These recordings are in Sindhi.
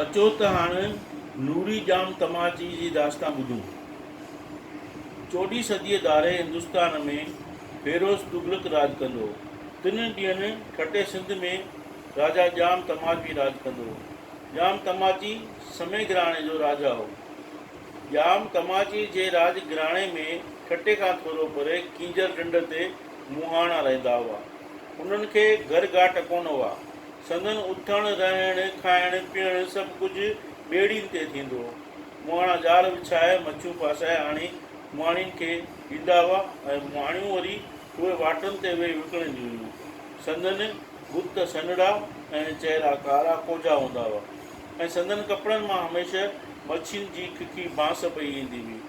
اچو ته هاڻ نوري ڄام تماچي جي داستان ٻڌون. چوڏهين صديء ڌاري هندستان ۾ فيروز تغلق راڄ ڪندو هو. تن ڏينهن ٺٽي سنڌ ۾ راجا ڄام تماچي راڄ ڪندو هو. ڄام تماچي سمي گهراڻي جو راجا هو. ڄام تماچي جي راڄ گهراڻي ۾ ٺٽي کان ٿورو پري ڪينجهر ڍنڍ تي مهاڻا رهندا هئا. انهن کي گهر گهاٽ ڪونه هئا. سندن اٿڻ، رهڻ، کائڻ، پيئڻ سڀ ڪجهه ٻيڙين تي ٿيندو هو. مهاڻا ڄار وڇائي، مڇيون ڦاسائي آڻي مهاڻين کي ڏيندا هئا ۽ مهاڻيون وري اهي واٽن تي ويهي وڪڻنديون هيون. سندن بت سنهڙا ۽ چهرا ڪارا ڪوجها هوندا هئا ۽ سندن ڪپڙن مان هميشه مڇين جي ککي بانس پئي ايندي هئي.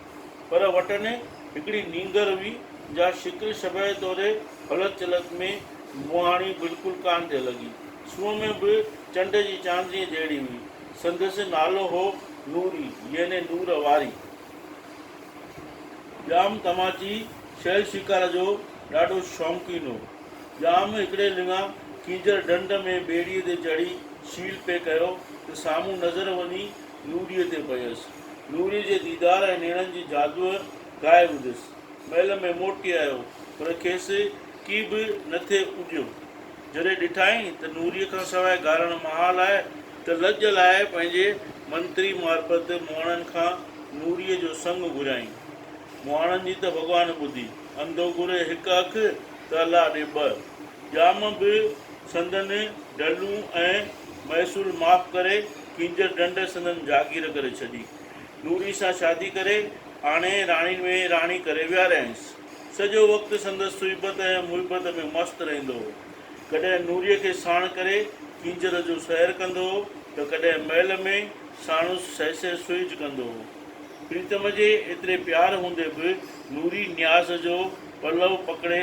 پر وٽن هڪڙي نينگر هئي، جا شڪل شبهه توڙي هلت چلت ۾ مهاڻي بلڪل ڪانه ٿي لڳي. سونهن ۾ به چنڊ جي چاندنيء جهڙي هئي. سندس نالو هو نوري يعني نور واري. ڄام تماچي شيل شڪار جو ڏاڍو شوقين هو. ڄام هڪڙي لڱا ڪينجهر ڍنڍ ۾ ٻيڙيء تي چڙهي شيل پئي ڪيو ته سامهون نظر وڃي نوريء تي پيس. نوريء جي ديدار ۽ نيڻن جي جادوء گهائي وڌس. محل ۾ موٽي آيو، پر کيس ڪي به نه ٿي اڏيو. جڏهن ڏٺائين ته نوريء کان سواء گهارڻ محال آهي ته لڄ لاهي پنهنجي منتري معرفت مهاڻن کان نوريء جو سڱ گهريائين. مهاڻن جي ته ڀڳوان ٻڌي. انڌو گهري هڪ اک ته الله ڏي ٻه. ڄام به سندن ڍلون ۽ محصول معاف ڪري ڪينجهر ڍنڍ سندن جاگير ڪري ڇڏي. نوري سان شادي ڪري آڻي راڻين ۾ راڻي ڪري ويهاريائينس. سڄو وقت سندس صحبت ۽ محبت ۾ مست رهندو هو. ڪڏهن نوريء کي ساڻ ڪري ڪينجهر جو سير ڪندو هو ته ڪڏهن محل ۾ ساڻس سهسي سهج ڪندو هو. پريتم جي ايتري پيار هوندي به نوري نياز جو پلئه پڪڙي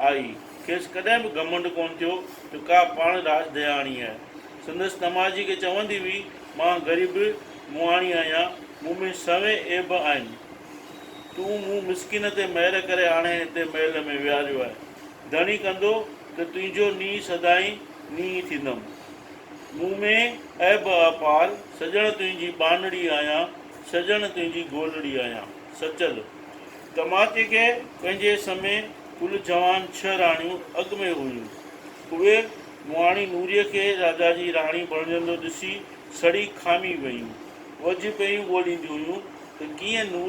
آئي. کيس ڪڏهن به گهمنڊ ڪونه ٿيو ته ڪا پاڻ راڄ ڌياڻي آهي. سندس تماچي کي چوندي هئي، مان غريب مهاڻي آهيان، مون ۾ سوين عيب آهن. تون مون مسڪين تي مهر ڪري آڻي هتي محل ۾ ويهاريو آهي. ڌڻي ڪندو ته تنهنجو نينهن سدائين نينهن ٿيندم. مون ۾ عيب اپار، سڄڻ تنهنجي ٻانهڙي آهيان، سڄڻ تنهنجي گولڙي آهيان. سچل. تماچي کي پنهنجي سمي ڪل جوان ڇهه راڻيون اڳ ۾ هيون. اهي مهاڻي نوريء کي راجا جي راڻي بڻجندو ڏسي سڙي کامي ويون. وجهه پيون ڳولينديون هيون ته ڪيئن نوري.